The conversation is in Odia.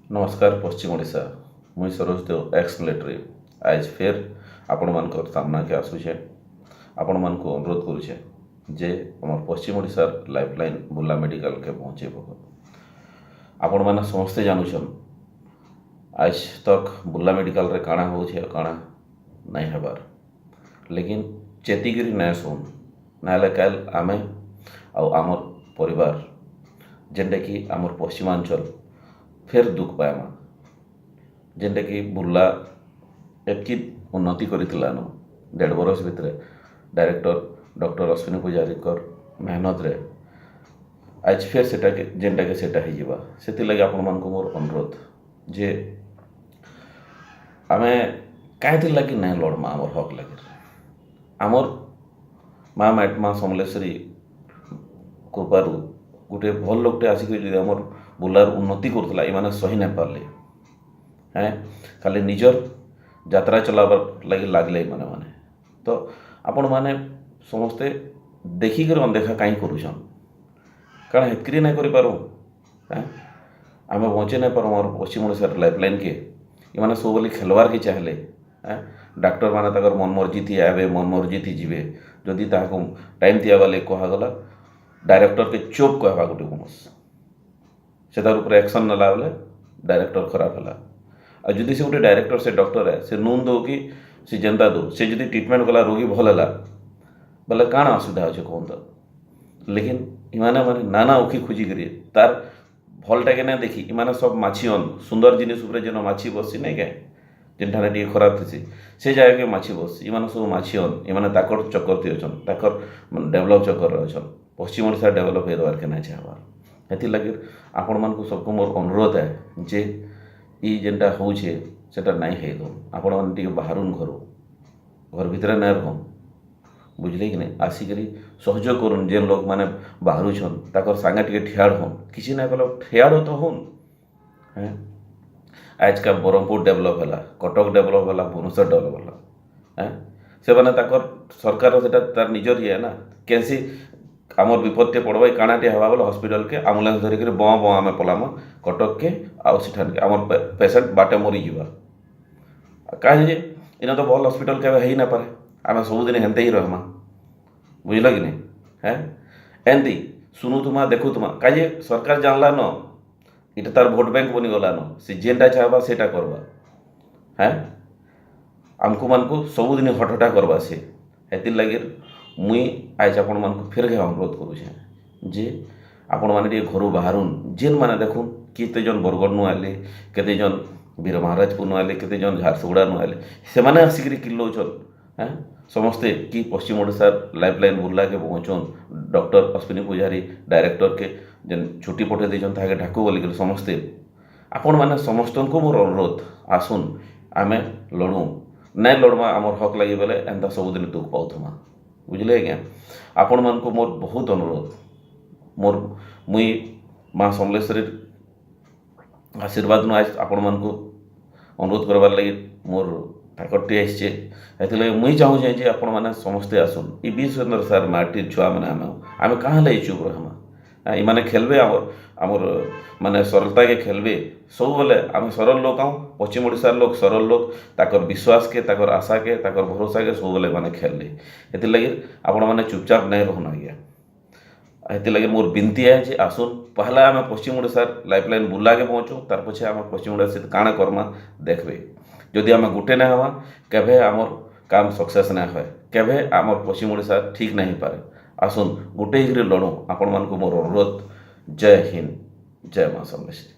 ନମସ୍କାର ପଶ୍ଚିମ ଓଡ଼ିଶା। ମୁଇଁ ସରୋଜ ଦେଓ, ଏକ୍ସ ମିଲିଟାରୀ। ଆଜ୍ ଫେର୍ ଆପଣମାନଙ୍କର ସାମ୍ନାକେ ଆସୁଛେ। ଆପଣମାନଙ୍କୁ ଅନୁରୋଧ କରୁଛେ ଯେ ଆମର ପଶ୍ଚିମ ଓଡ଼ିଶାର ଲାଇଫ୍ ଲାଇନ୍ ବୁର୍ଲା ମେଡ଼ିକାଲକେ ପହଞ୍ଚେଇ ପକ। ଆପଣମାନେ ସମସ୍ତେ ଜାଣୁଛନ୍ ଆଜ୍ ତକ୍ ବୁର୍ଲା ମେଡ଼ିକାଲରେ କାଣା ହଉଛେ ଆଉ କାଣା ନାଇଁ ହେବାର୍। ଲେକିନ୍ ଚେତିକିରି ନାଇଁ ଶୁନ୍, ନାହେଲେ କାଲ୍ ଆମେ ଆଉ ଆମର୍ ପରିବାର, ଯେନ୍ଟାକି ଆମର୍ ପଶ୍ଚିମାଞ୍ଚଳ, ଫେର୍ ଦୁଃଖ ପାଏମା। ଯେନ୍ଟାକି ବୁର୍ଲା ଏତ୍କି ଉନ୍ନତି କରିଥିଲାନ 1.5 ବରଷ ଭିତରେ ଡାଇରେକ୍ଟର ଡକ୍ଟର ଅଶ୍ୱିନୀ ପୂଜାରୀଙ୍କର ମେହନତରେ, ଆଜ୍ ଫେର୍ ସେଟାକେ ଯେନ୍ଟାକେ ସେଟା ହେଇଯିବା। ସେଥିର୍ଲାଗି ଆପଣମାନଙ୍କୁ ମୋର୍ ଅନୁରୋଧ ଯେ ଆମେ କାଏଁଥିର୍ ଲାଗି ନାଇଁ ଲଢ଼ମା ଆମର୍ ହକ୍ ଲାଗି? ଆମର୍ ମା ମା ସମଲେଶ୍ୱରୀ କୃପାରୁ ଗୋଟେ ଭଲ୍ ଲୋକଟେ ଆସିକରି ଯଦି ଆମର୍ ବୁର୍ଲାର ଉନ୍ନତି କରୁଥିଲା, ଏମାନେ ସହି ନାଇଁ ପାରଲେ। ହେଁ, ଖାଲି ନିଜର୍ ଯାତ୍ରା ଚଲାବାର୍ ଲାଗି ଲାଗଲେ ଏମାନେ ମାନେ। ତ ଆପଣମାନେ ସମସ୍ତେ ଦେଖିକରି ଅଣଦେଖା କାହିଁ କରୁଛନ୍? କାଣା ହେତ୍କିରି ନାଇଁ କରିପାରୁ? ହେଁ, ଆମେ ବଞ୍ଚେଇ ନାଇଁ ପାରୁ ଆମର୍ ପଶ୍ଚିମ ଓଡ଼ିଶାର ଲାଇଫ୍ ଲାଇନ୍କେ? ଏମାନେ ସବୁବେଲେ ଖେଲବାର୍କେ ଚାହିଁଲେ। ହେଁ, ଡାକ୍ତରମାନେ ତାଙ୍କର ମନ ମର୍ଜି ଥି ଆଇବେ, ମନ ମର୍ଜି ଥି ଯିବେ। ଯଦି ତାହାକୁ ଟାଇମ୍ ଦିଆବାର୍ ଲାଗି କୁହାଗଲା, ଡାଇରେକ୍ଟରକେ ଚୁପ୍ କହେବା ଗୋଟେ ବନସ୍, ସେ ତାର ଉପରେ ଆକ୍ସନ୍ ନେଲା ବେଲେ ଡାଇରେକ୍ଟର ଖରାପ ହେଲା। ଆଉ ଯଦି ସେ ଗୋଟେ ଡାଇରେକ୍ଟର, ସେ ଡକ୍ଟର ଏ, ସେ ନୁନ୍ ଦଉ କି ସେ ଯେନ୍ତା ଦଉ, ସେ ଯଦି ଟ୍ରିଟମେଣ୍ଟ କଲା, ରୋଗୀ ଭଲ୍ ହେଲା ବେଲେ କାଣା ଅସୁବିଧା ଅଛେ କହୁନ୍ ତ? ଲେକିନ୍ ଇମାନେ ମାନେ ନାନା ଉଖି ଖୋଜିକରି ତାର୍ ଭଲ୍ଟାକେ ନାଇଁ ଦେଖି ଇମାନେ ସବ୍ ମାଛି ଅନ୍। ସୁନ୍ଦର ଜିନିଷ୍ ଉପରେ ଯେନ ମାଛି ବସି ନାଇଁ କେଁ, ଯେନ୍ଠାନେ ଟିକେ ଖରାପ ଥିସି, ସେ ଜାଗାକେ ମାଛି ବସି। ଇମାନେ ସବୁ ମାଛି ଅନ୍। ଇମାନେ ତାକର୍ ଚକ୍କର ଥି ଅଛନ୍, ତାକର୍ ଡେଭଲପ୍ ଚକ୍କରରେ ଅଛନ୍। ପଶ୍ଚିମ ଓଡ଼ିଶା ଡେଭଲପ୍ ହେଇଦେବାର୍କେ ନାଇଁ ଚାହେଁବାର୍। ହେଥିର୍ଲାଗି ଆପଣମାନଙ୍କୁ ସବକୁ ମୋର୍ ଅନୁରୋଧ ଏ ଯେ ଇ ଯେନ୍ଟା ହଉଛେ, ସେଟା ନାଇଁ ହେଇଦଉନ୍। ଆପଣମାନେ ଟିକେ ବାହାରୁନ୍ ଘରୁ, ଘର ଭିତରେ ନାଇଁ ରହୁନ୍, ବୁଝିଲେ କି ନାଇଁ? ଆସିକରି ସହଯୋଗ କରୁନ୍। ଯେନ୍ ଲୋକମାନେ ବାହାରୁଛନ୍, ତାକର୍ ସାଙ୍ଗେ ଟିକେ ଠିଆଡ଼ ହଉନ୍। କିଛି ନାଇଁ କଲେ ଠିଆଡ଼ ତ ହଉନ୍। ହେଁ, ଆଜକା ବ୍ରହ୍ମପୁର ଡେଭଲପ୍ ହେଲା, କଟକ ଡେଭଲପ୍ ହେଲା, ଭୁବନେଶ୍ୱର ଡେଭଲପ୍ ହେଲା। ହେଁ, ସେମାନେ ତାକର୍ ସରକାର ସେଟା ତାର୍ ନିଜର ଇଏ ନା। କେନ୍ସି ଆମର୍ ବିପଦଟେ ପଡ଼ବା, କାଣାଟେ ହେବା ବେଲେ ହସ୍ପିଟାଲକେ ଆମ୍ବୁଲାନ୍ସ ଧରିକିରି ବଁ ବଁ ଆମେ ପଲାମା କଟକକେ ଆଉ ସେଠାନକେ। ଆମର୍ ପେସେଣ୍ଟ ବାଟେ ମରିଯିବା। କାହିଁ ଯେ ଇନ ତ ଭଲ୍ ହସ୍ପିଟାଲ କେବେ ହେଇ ନାଇପାରେ। ଆମେ ସବୁଦିନ ହେନ୍ତେ ହିଁ ରହେମା, ବୁଝିଲ କି ନାଇଁ? ହେଁ, ଏନ୍ତି ଶୁଣୁଥୁମା, ଦେଖୁଥୁମା। କାଜେ ସରକାର ଜାଣଲା ନ, ଇଟା ତାର ଭୋଟ ବ୍ୟାଙ୍କ ବନିଗଲାନ। ସେ ଯେନ୍ଟା ଚାହବା ସେଟା କରବା। ହେଁ, ଆମକୁ ମାନଙ୍କୁ ସବୁଦିନ ହଟହଟା କରବା ସେ। ହେଥିର୍ ଲାଗି ମୁଇଁ ଆଜ୍ ଆପଣମାନଙ୍କୁ ଫେର୍ ଘେ ଅନୁରୋଧ କରୁଛେଁ ଯେ ଆପଣମାନେ ଟିକେ ଘରୁ ବାହାରୁନ୍। ଯେନ୍ମାନେ ଦେଖୁନ୍, କେତେ ଜଣ ବରଗଡ଼ନୁ ଆଇଲେ, କେତେ ଜଣ ବୀରମହାରାଜପୁରନୁ ଆଇଲେ, କେତେ ଜଣ ଝାରସୁଗୁଡ଼ାନୁ ଆଇଲେ, ସେମାନେ ଆସିକିରି କିଲ୍ଲଉଛନ୍। ହେଁ, ସମସ୍ତେ କି ପଶ୍ଚିମ ଓଡ଼ିଶାର ଲାଇଫ୍ ଲାଇନ୍ ବୁର୍ଲାକେ ପହଞ୍ଚୁନ୍, ଡକ୍ଟର ଅଶ୍ୱିନୀ ପୂଜାରୀ ଡାଇରେକ୍ଟରକେ ଯେନ୍ ଛୁଟି ପଠେଇ ଦେଇଛନ୍, ତାହାକେ ଢାକୁ ବୋଲିକରି ସମସ୍ତେ। ଆପଣମାନେ ସମସ୍ତଙ୍କୁ ମୋର ଅନୁରୋଧ, ଆସୁନ୍, ଆମେ ଲଢ଼ୁଁ। ନାଇଁ ଲଢ଼ମା ଆମର୍ ହକ୍ ଲାଗି ବେଲେ ଏନ୍ତା ସବୁଦିନ ଦୁଃଖ ପାଉଥମା, ବୁଝିଲେ ଆଜ୍ଞା? ଆପଣମାନଙ୍କୁ ମୋର ବହୁତ ଅନୁରୋଧ। ମୋର୍ ମୁଇଁ ମା ସମଲେଶ୍ୱରୀ ଆଶୀର୍ବାଦ ନୁ ଆଜ୍ ଆପଣମାନଙ୍କୁ ଅନୁରୋଧ କରବାର୍ ଲାଗି ମୋର୍ ତାକତଟି ଆସିଛେ। ହେଥିର୍ଲାଗି ମୁଇଁ ଚାହୁଁଛେ ଯେ ଆପଣମାନେ ସମସ୍ତେ ଆସୁନ୍। ଇ ବୀର ସୁରେନ୍ଦ୍ର ସାର୍ ମାଟିର୍ ଛୁଆମାନେ ଆମେ କାଁ ହେଲେ ଚୁପ୍ ରହେମା? ଏମାନେ ଖେଲବେ, ଆମର୍ ମାନେ ସରଳତାକେ ଖେଲବେ ସବୁବେଲେ। ଆମେ ସରଳ ଲୋକ ଆଉଁ, ପଶ୍ଚିମ ଓଡ଼ିଶାର ଲୋକ ସରଳ ଲୋକ। ତାକର୍ ବିଶ୍ୱାସକେ, ତାକର୍ ଆଶାକେ, ତାକର୍ ଭରସାକେ ସବୁବେଲେ ମାନେ ଖେଲଲେ। ହେଥିର୍ଲାଗି ଆପଣମାନେ ଚୁପଚାପ ନାଇଁ ରହୁନ୍ ଆଜ୍ଞା। ହେଥିର୍ଲାଗି ମୋର୍ ବିନତି ଏ ଯେ ଆସୁନ୍, ପହଲା ଆମେ ପଶ୍ଚିମ ଓଡ଼ିଶାର ଲାଇଫ୍ ଲାଇନ୍ ବୁର୍ଲାକେ ପହଞ୍ଚୁ, ତାର୍ ପଛେ ଆମେ ପଶ୍ଚିମ ଓଡ଼ିଶା କାଣା କର୍ମା ଦେଖବେ। ଯଦି ଆମେ ଗୁଟେ ନାଇଁ ହେମା, କେଭେ ଆମର୍ କାମ ସକ୍ସେସ୍ ନାଇଁ ହୁଏ, କେଭେ ଆମର୍ ପଶ୍ଚିମ ଓଡ଼ିଶା ଠିକ୍ ନାଇଁ ହେଇପାରେ। ଆସୁନ୍, ଗୁଟେ ହେଇକିରି ଲଢ଼ୁଁ। ଆପଣମାନଙ୍କୁ ମୋର ଅନୁରୋଧ। ଜୟ ହିନ୍ଦ, ଜୟ ମା ସମଲେଶ୍ୱରୀ।